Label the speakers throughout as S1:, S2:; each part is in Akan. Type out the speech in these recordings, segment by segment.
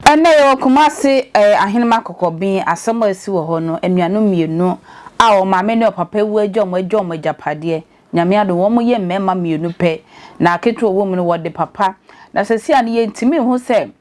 S1: Ɛnnɛ yɛwɔ Kumasi Ahenema Kɔkɔben, asɛm a asi wɔ hɔ no, anuanom mmienu a wɔn maame ne ɔpapa awu agya wɔn agya wɔn agyapadeɛ, Nyame adom wɔn yɛ mmarima mmienu pɛ, na aketewa wɔ mu no wɔde papa, na sɛsi a no yɛntumi nhu sɛ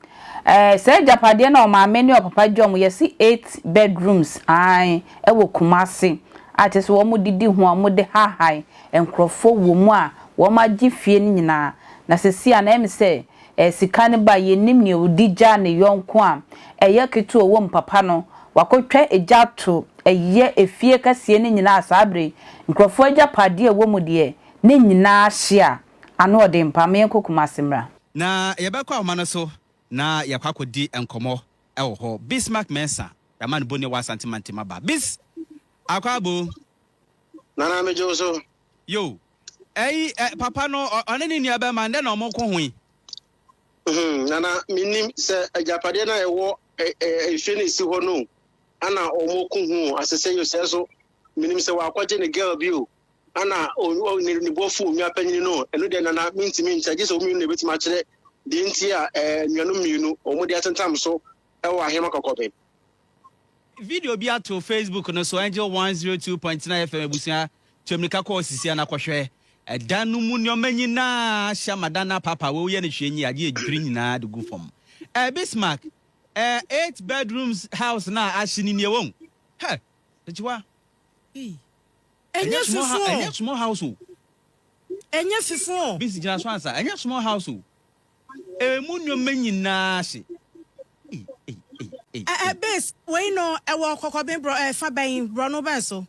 S1: eh, saa agyapadeɛ no a wɔn maame ne ɔpapa gya wɔn, yɛse 8 bedrooms ae ɛwɔ Kumasi a kyerɛ sɛ wɔn didi ho a wɔn de hahae nkorɔfoɔ wɔ mu a wɔn agye fie no nyinaa, na sɛsi a no ɛyɛ me sɛ Ɛɛ sika no ba a, yennim nea odi gyaa ne yɔnko a ɛyɛ ketewa wɔ mu papa no. Wakɔtwa egya ato ɛyɛ efie kɛseɛ no nyinaa saa berɛ yi. Nkurɔfoɔ agyapadeɛ a ɛwɔ mu deɛ, ne nyinaa ahye a, ano ɔden paa. Ma yɛnkɔ Kumasi mmra.
S2: Na yɛbɛkɔ ahoma no so na yɛakɔ akɔdi nkɔmmɔ wɔ hɔ. Bismarck Mensah, yɛama no boni wɔ Asante Mantam aba. Bis, Akwaabo.
S3: Nana megye wo so.
S2: Yo, Ɛyi ɛ papa no ɔne ne nua bɛrima ndɛ na ɔmo ko ho yi.
S3: Hmm, nana menim sɛ agyapadeɛ no a ɛwɔ efie no esi hɔ no ana ɔmo ko ho asesɛ yi sɛ so menim sɛ wakɔgye ne girl bi o ana ne bɔfo onua panyini no ɛno deɛ nana mentumi nkyɛ gye sɛ ɔmo mmienu na ebetumi akyerɛ deɛ nti a ɛɛ nuanom mmienu ɔmo de atentam so ɛwɔ ahema kɔkɔbɛn.
S2: Video bi ato Facebook no so, Angel 102.9 FM abusua, tu mmirika kɔ hɔ sisi ara na kɔhwɛ. Ɛdan no mu nneɛma nyinaa ahyɛ ama dan no apaapaa, wei woyɛ no hwee nyi agye adwiri nyinaa de gu fam. Eh, Bismarck, eh, 8 bedrooms house na ahye ni nie wɔn. Hɛ, ekyiwa.
S4: Ɛnyɛ
S2: small
S4: fufuo.
S2: Ɛnyɛ small house o.
S4: Ɛnyɛ fufuo.
S2: Bis gyina so ansa, ɛnyɛ small house o. Emu nneɛma nyinaa ahye. Ei, ei, ei, ei,
S4: Ɛ
S2: ei.
S4: Base wei no ɛwɔ Kɔkɔben borɔ ɛfa bɛn borɔno bɛn so?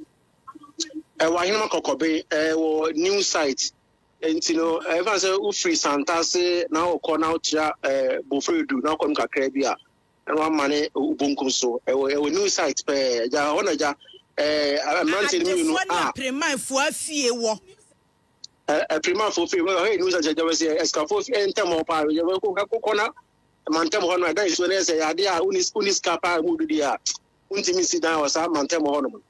S3: Ɛwɔ Ahenema Kɔkɔben, ɛwɔ new site. Nti no, ɛfa sɛ wofiri Santase na wokɔ na wokyerɛ Boferedu na wokɔ no kakra bi a, na wama ne bonkum so. Ɛwɔ new site pɛɛ. Agya, hɔ na agya mmeranteɛ no mmienu
S4: Adefoɔ ne
S3: a
S4: aperemanfoɔ afie wɔ.
S3: Aperemanfoɔ fie hɔ yɛ new site agya wɔsɛ asikafoɔ fie ntɛm hɔ paa. Wokɔ na mantam hɔ no ɛda nsuo no yɛ sɛ adeɛ a wonni sika paa mu dudi a wontumi nsi dan wɔ saa mantam hɔ nom.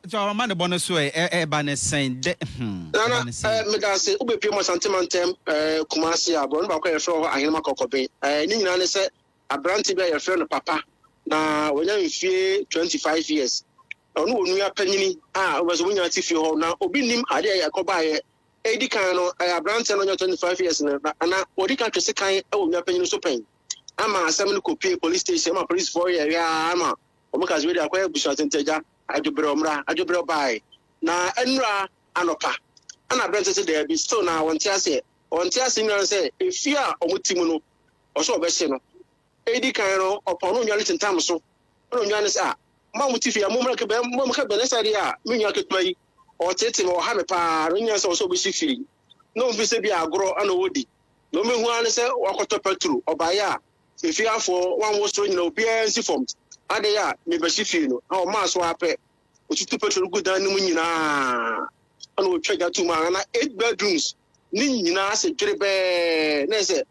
S2: Sɛ ɔma ne bɔ no so ɛ ɛba ne sɛn dɛ
S3: Nana,
S2: ɛba ne sɛn.
S3: Meda ase. Wobɛpie mu Asante mantam Kumasi a borɔno baako a yɛfrɛ hɔ Ahenema Kɔkɔben. Ne nyinaa ne sɛ aberante bi a yɛfrɛ no Papa na wanya mfie 25 years. Ɔno wɔ nua panyini a wɔbɛ sɛ wɔn nyinaa te fie hɔ na obi nim adeɛ a ɛkɔbaeɛ. Edi kan no, aberante no ɔnya 25 years no na na wɔdi kan twe sekan wɔ nua panyini so pɛn ama asɛm no kɔpie police station ama polisifoɔ yɛ hwɛ ama wɔn ka sɛ wei de akɔyɛ abusua tentagya adwobrɛ ɔmmra adwobrɛ bae na nnura anɔpa ɛna aberante sɛ daabi, still na wɔnte aseɛ. Wɔnte ase nyinaa sɛ efie a wɔn ti mu no ɔsɛ ɔbɛhye no. Edi kan no ɔpɔn no onua no tentam so ɛna onua no sɛ a mo a mo ti fie a mo mmra kebɛ mo kebɛ ne sɛ deɛ a me nua ketewa yi ɔtete me ɔha me paa no nyinaa sɛ ɔsɛ ɔbɛhye fie na ɔmfi sɛ bi agorɔ ɛna ɔwɔ na ɔmɛhu ara ne sɛ wakɔtɔ petrol ɔbaeɛ a efieafoɔ wɔn soro nyina obiara nsi fam adeɛ a mebɛhye fie no na ɔmaa so apɛ otutu petrol gu dan no mu nyinaa ɛna otwa gya to mu a na eight bedrooms ne nyinaa sɛ dwere bɛɛ na sɛ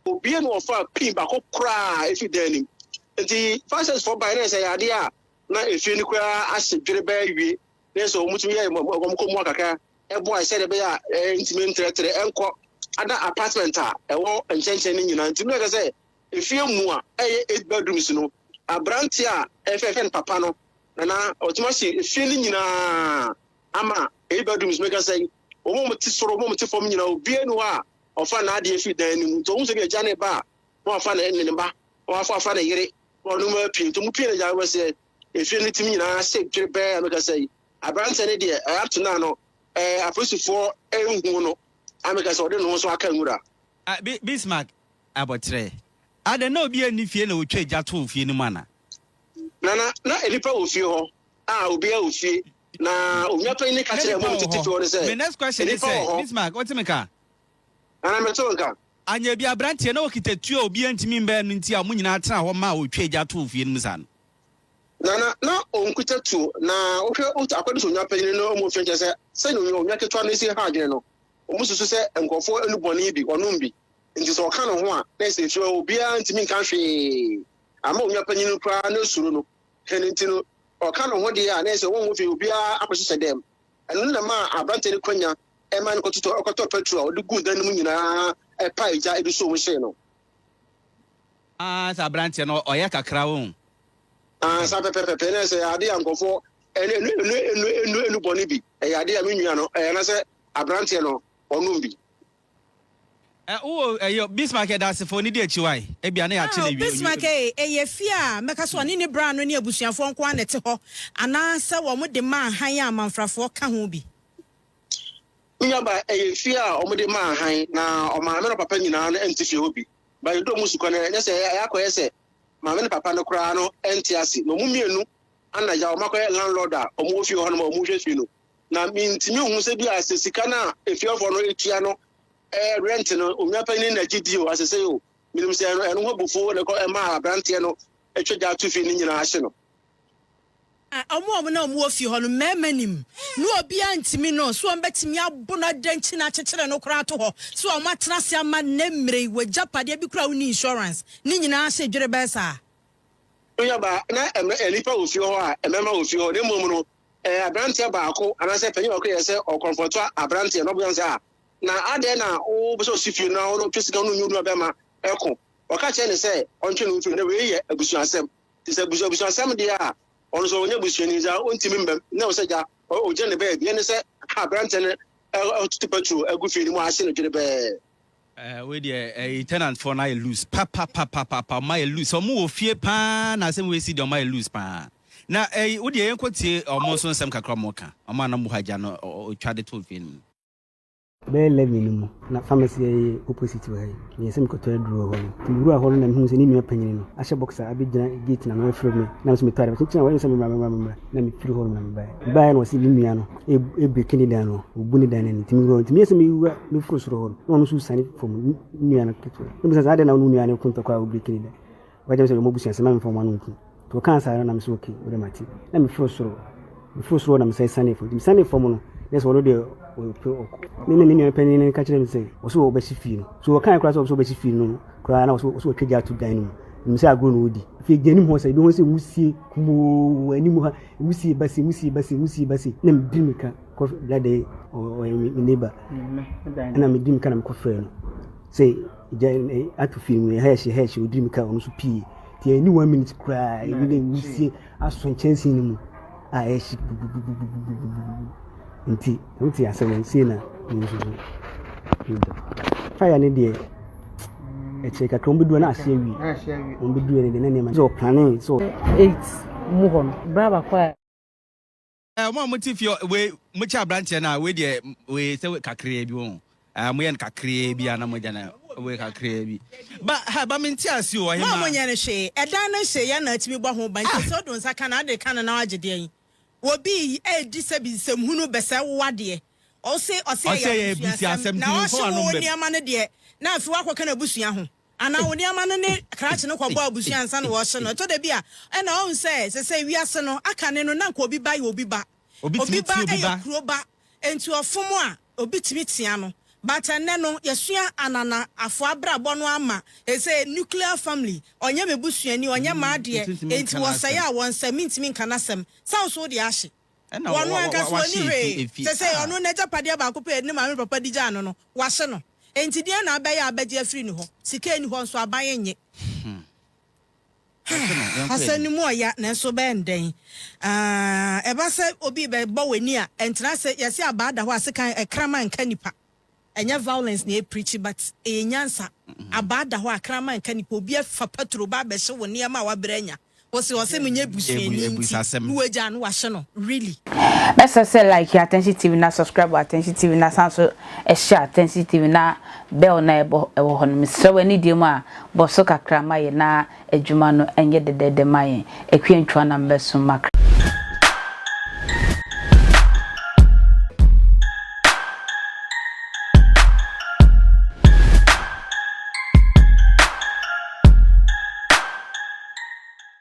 S3: obiara na ɔfa pin baako koraa efi dan nim. Nti fire service fo baeɛ na sɛ yɛ adeɛ a na efie no koraa ahyɛ dwere bɛɛ wie na sɛ wɔn tumi yɛ wɔn kɔ mu akakra ɛboa sɛ ɛbɛyɛ a ntumi ntrɛtrɛ ɛnkɔ ada apartment a ɛwɔ nkyɛnkyɛn no nyinaa. Nti mi yɛ sɛ efie mu a ɛyɛ eight bedrooms no, aberante a ɛfɛɛfɛ no Papa no nana ɔtumi ahyɛ efie no nyinaa ama eight bedrooms. Mi ka sɛ wɔn a wɔte soro, wɔn a wɔte fam nyinaa, obiara ni hɔ a ɔfa n'adeɛ fi dan no mu. Nti wɔn sɛ bi agya ne ba a na wafa ne ba na wafa afa ne yere na ɔno mu apue. Nti wɔn pue no gya wɔ sɛ efie no tim nyinaa hyɛ dwere bɛɛ a mi ka sɛ aberante no deɛ ɛyɛ up to now no apolisifoɔ nhu no a mi ka sɛ ɔde ne ho so aka nwura.
S2: Bismarck abɔkyerɛ adɛn na obi ani fie na otwa gya too fie no mu ana?
S3: Nana, na nipa wɔ fie hɔ a obiara wɔ fie na onua panyin ka kyerɛ mo tete fie hɔ no sɛ
S2: My next question is
S3: nipa wɔ
S2: sɛ
S3: hɔ.
S2: Bismarck, wote me ka?
S3: Nana, mɛto nka.
S2: Anya bi aberanteɛ na wɔkita tuo a obiara ntumi mbɛn no nti a mo nyinaa tena hɔ ma a otwa gya too fie no mu saa no?
S3: Nana, na ɔnkuta tuo na wohwɛ akɔde sɛ onua panyin no ɔmo fie nkyɛn sɛ sɛnea onua ketewa no si ha adwene no, ɔmo susu sɛ nkurɔfoɔ anu bɔne bi ɔnom bi nti sɛ ɔka ne ho a na ɛsɛ fie hɔ obiara ntumi nka hwee ama onua panyin no koraa na esuro no. Ɛno nti no ɔka ne ho deɛ a na ɛsɛ wɔn ho fie obiara akɔhyehyɛ dɛm. Ɛno na ma aberante no kwanya ɛma no kɔtotɔ ɔkɔtɔ petrol a ɔde gu dan no mu nyinaa ɛpa egya ebi so ɔmo hyee no.
S2: Ah sɛ abranteɛ no ɔyɛ kakra o.
S3: Ah saa pɛpɛpɛpɛ na sɛ ade a nkurɔfoɔ ɛnu ɛnu ɛnu ɛnu ɛnu ɛnu bɔne bi ɛyɛ ade a me nua no ɛyɛ na sɛ abranteɛ no ɔnom bi.
S2: Ɛ wowɔ ɛyɛ Bismarck yɛda ase fo ne di akyi wae ebia na yɛakye
S4: Ah,
S2: no awie
S4: Bismarck
S2: onwie.
S4: ee, ɛyɛ fie a mɛka sɛ ɔne ne bra no ne abusuafoɔ nko ara na ɛte hɔ anaasɛ wɔde ma ahan a amanfrafoɔ ka ho bi?
S3: Me nuabaa, ɛyɛ fie a wɔde ma ahan na ɔmaame ne ɔpapa nyinaa no nte fie hɔ bi. Ba yɛdɔ wɔn sukɔ no, ɛnyɛ sɛ ɛyɛ akɔyɛ sɛ maame ne papa no koraa no nte ase. Na wɔn mmienu ana agya wɔn akɔyɛ landlord a wɔwɔ fie hɔnom a wɔhwɛ fie no. Na mintumi nhu sɛ bi a sɛ sika no a efiefo no tua no ɛɛ rent no, onua panyin na gye di o, asese o. Menim sɛ ɛno ɛno ho abufuo na ɛkɔ ɛmaa aberanteɛ no atwa gya ato fie no nyinaa ahye no.
S4: A Wɔn a na wɔwɔ fie hɔ no, mmarima nim, na obiara ntumi no, so wɔbɛtumi abo no adankyi na akyekyere no koraa ato hɔ, so wɔatena ase ama nnɛ mmerɛ yi, w'agyapadeɛ bi koraa a wonni insurance, ne nyinaa ahye dwerebɛɛ saa.
S3: Nuabaa, na nnipa wɔ fie hɔ a mmarima wɔ fie hɔ, na mmom no, aberanteɛ baako anaasɛ panyin baako yɛ sɛ ɔkɔmfɔto aberanteɛ no, ɔbisa no sɛ, Ah, na adɛn na wopɛ sɛ ɔsi fie no na wotwe sika no nyɛ wo nuabɛrima ko? Ɔka kyerɛɛ no sɛ ɔntwe ne ho mfiri mu, na wei yɛ abusuasɛm. Te sɛ abusua abusuasɛm deɛ a, ɔno nso ɔnyɛ busuani nti ɔntumi mmam. Na ɛwɔ sɛ gya ɔgyina ne baabi. Ɛne sɛ aberanteɛ no atutu petrol agu fie no mu ahye no dwerebɛɛ.
S2: Eh, wei deɛ eh, tenant foɔ no ayɛ loose papapapapa, ɔmo ayɛ loose. Ɔmo wɔ fie paa na asɛm wei si deɛ ɔmo ayɛ loose paa. Na eh, wo deɛ yɛnkɔ tie ɔmo nso nsɛm kakra ɔmo ka. Ɔmo a na ɔmo hɔ agya no ɔtwa de too fie no mu.
S5: Bɛyɛ 11 no mu na pharmacy a ɛyɛ opposite wɔ ha yi, meyɛɛ sɛ mekɔtɔ aduro wɔ hɔ no. Nti mewuraa hɔ no na mehuu sɛ ne nua panyin no ahyɛ boxer abɛgyina gate no ano refrɛ me na me nso metɔ ade. Mekyekyere a wɔyɛ me sɛ memmra memmra memmra na mefiri hɔ nom na mebaeɛ. Mebaeɛ na ɔse ne nua no ɛbreki ne dan no, ɔbu ne dan no ani. Nti mewura hɔ nti meyɛɛ sɛ mewura meforo soro hɔ no na ɔno nso resiane fam, ne nua no ketewa. Na mebisa sɛ adɛn na wo ne wo nua no reko ntɔkwa a wobreki ne dan? Ɔka kyerɛ me sɛ ɔyɛ m'abusua sɛ mma memfa wɔn ano nku. Nti ɔkaa saa no na me sɛ okay, wode mate. Na meforo soro. Meforo soro na mesan sianee fam. Nti mesianee fam no, na sɛ ɔno deɛ ɔpɛ ɔkɔ. Me ne me nua panin no ka kyerɛ me sɛ ɔsɛ ɔbɛhye fie no. So ɔkae koraa sɛ ɔsɛ ɔbɛhye fie no koraa na ɔsɛ ɔsɛ ɔtwa gya ato dan no mu. Menim sɛ agorɔ na ɔredi. Afei gyina anim hɔ sɛ ebi ho sɛ nwusie kumoo wɔ anim ha, nwusie ba sei, nwusie ba sei, nwusie ba sei. Na medi mirika kɔ blada yi, ɔyɛ me neighbor. Ɛna medi mirika na mekɔfrɛɛ no sɛ Gya ato fie mu ɛha ɛhye ɛha ɛhye odiri mi ka ɔno nso pii ti ɛni one minute koraa ebi na nwusie asɔ nkyɛnsee no mu a ɛhye gugugugugugugu nti ɛho te asɛm no sei na ne nso so fire ne deɛ ɛkyerɛ kakra wɔn bɛduru na ahye awie wɔn bɛduru ne deɛ na nneɛma sɛ ɔplane sɛ
S1: eight mu hɔ no bra baako a
S2: Eh, mo a mote fie wei mokyɛ aberanteɛ no a wei deɛ wei sɛ kakraa bi wɔn eh, moyɛ no kakraa bi a na moagya no wei kakraa bi ba ha ba mente ase o
S4: Mo a
S2: ɔhema
S4: monyɛ no hwee, ɛdan no hye yɛ na atumi bɔ ho ban nti sɛ wode wo nsa ka no a wode ka no na woagye deɛn? Obi redi sɛbi nsɛmhunu bɛsɛe wo adeɛ ɔse ɔse
S2: ɔsɛ
S4: ɛyɛ
S2: yɛ
S4: abusuasɛm
S2: abusuasɛm
S4: na
S2: nti memfa
S4: ɔhye
S2: w'ano
S4: wo
S2: mbam
S4: nneɛma no deɛ na afei woakɔka n'abusua ho anaa wo nneɛma no ne krakye no kɔbɔ abusua ansa na wɔhye no. Ɛtɔ da bi a, ɛna ɔhu sɛ sɛsɛ wiase no aka ne no na nka obi ba yɛ obi ba.
S2: Obi
S4: Obi
S2: tumi
S4: ba
S2: tia obi
S4: yɛ
S2: ba.
S4: kuro ba, enti ɔfom a obi tumi tea no. But ɛnnɛ no yɛsua anana afo abrabɔ no ama ɛsɛ nuclear family, ɔnyɛ me busuani, ɔnyɛ m'adeɛ,
S2: Ntumi
S4: enti
S2: nka
S4: wɔsɛe
S2: n'asɛm.
S4: a wɔnsɛe, mentumi nka n'asɛm. Sɛ wo nso wode ahye.
S2: Ɛna
S4: Ɔno ankasa
S2: wahye
S4: ɔnni
S2: efi
S4: hwee.
S2: efi
S4: Sɛsɛi
S2: ah.
S4: ɔno n'agyapadeɛ baako pɛ a ne maame ne papa de gyaa no no, wahye no. Enti deɛn na abɛyɛ a abɛgye afiri ne hɔ? Sika nni hɔ nso aban nnye.
S2: Wahye no, yɛnkɔ
S4: Asɛm
S2: anim.
S4: no mu ɔya, nanso wobɛyɛ no dɛn? Ah, ɛba sɛ obi rebɛbɔ w'ani a, ɛntena ase. Yɛse abaa da hɔ a, sekan, ɛkraman nka nipa. Ɛnyɛ violence na yɛpreachi but ɛyɛ nyansa. Abaa da hɔ a kraman nka nipa, obi afa patro ba abɛhye wo nneɛma a wabrɛ anya. Wose ɔse menyɛ busuani nti na wagyaa no wahye no really?
S1: Mɛsrɛ sɛ like Attention TV na subscribe wɔ Attention TV na san so share Attention TV na bell na ɛbɔ ɛwɔ hɔ no mesrɛ wo anidie mu a bɔ so kakra ma yɛn na adwuma no nyɛ dɛdɛɛdɛ ma yɛn. Akua Ntwa na mebɛsom makra.